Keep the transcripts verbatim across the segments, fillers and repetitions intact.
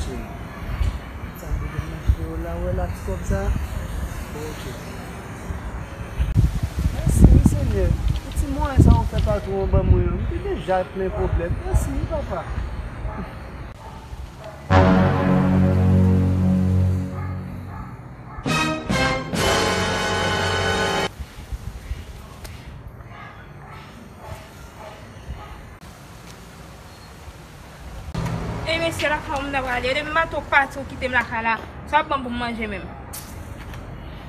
Sa m te gen nan frè w la, wè la ti kòb sa. Ok. Mèsi, wi, Senyè. Pou ti mwayen sa ou fè patwon an ban mwen an, m te deja plen pwoblèm. Mèsi, wi, papa. E mesye, lakay ou m ta prale. Depi maten ou pati, ou kite m lakay la. Sa w ap ban m pou m manje menm?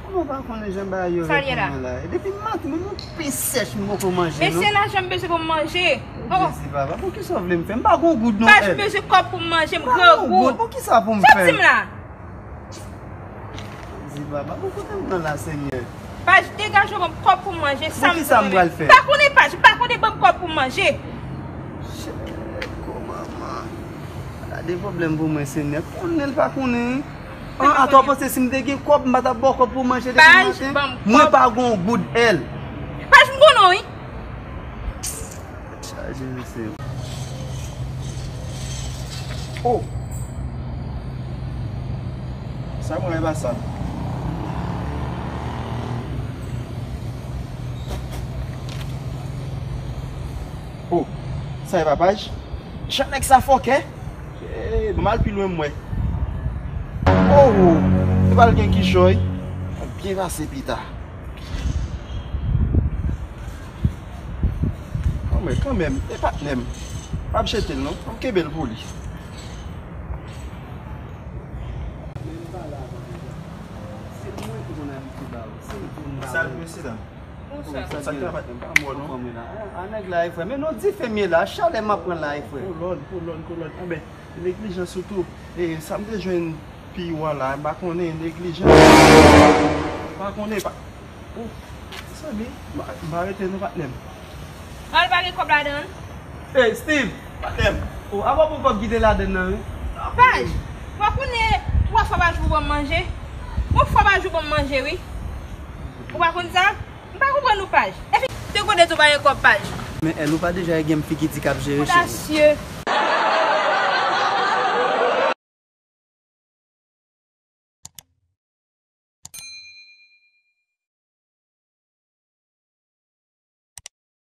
Kòman w pa konnen jan bagay yo rete la? Depi maten, menm yon pen sèch m poko manje, non. Mesye, lajan m bezwen pou m manje. Oh. Jezi, papa, poukisa w vle m fè? M pa gon goud, non, Èl. M pa bezwen kòb pou m manje, m grangou. Poukisa pou m fè? Soti m la. Jezi, papa, bon, kote m nan la, Senyè? Paj, degaje w, ban m kòb pou m manje, sa m bezwen. Poukisa m pral fè? M pa konnen, Paj, m pa konnen, ban m kòb pou m manje. Chè, kò manman. Gade pwoblèm pou mwen, Senyè. Konnen l pa konnen. An, atò, w panse si m te gen kòb, m pa t ap ba w kòb pou manje depi maten? Paj, ban m kòb. Mwen pa gon goud, Èl. Paj, m konnen w, wi. Chaje mesye. Oh! Sa mwen e pa sa. Oh! Sa e pa Paj? Jan nèg sa fòkè? Eh, ban m al pi lwen m wè. Oh! Li pral gen kichòy. Byen pase pita. Kanmenm, kanmenm, e patnè m. M ap jete l non. M kenbe l pou li. Salut, mesye dam. Bonswa. Sa k ap patnè m pa mò non. A, nèg la, e frè. Men non, dife m ye la. Chalè m ap pran la, e frè. Kolòn, kolòn, kolòn. Anben, neglijans ou tou. E sa m te jwenn pi wo a la, m pa konnen, neglijans. M pa konnen, pa. Oh, mezanmi, m pa, m pa rete non, patnè m. Al pa gen kòb ladan l? Hey, Steve, patnè m. Oh, apa pou kòb kite ladan nan, wi? Paj, w ap konnen twa fwa pa jou ban m manje? Yon fwa pa jou ban m manje, wi. Ou pa konn sa? M pa konprann ou, Paj. Epi, te konnen tou pa gen kòb, Paj. Men, Èl, ou pa deja gen figi di k ap jere, cheri. Odasye.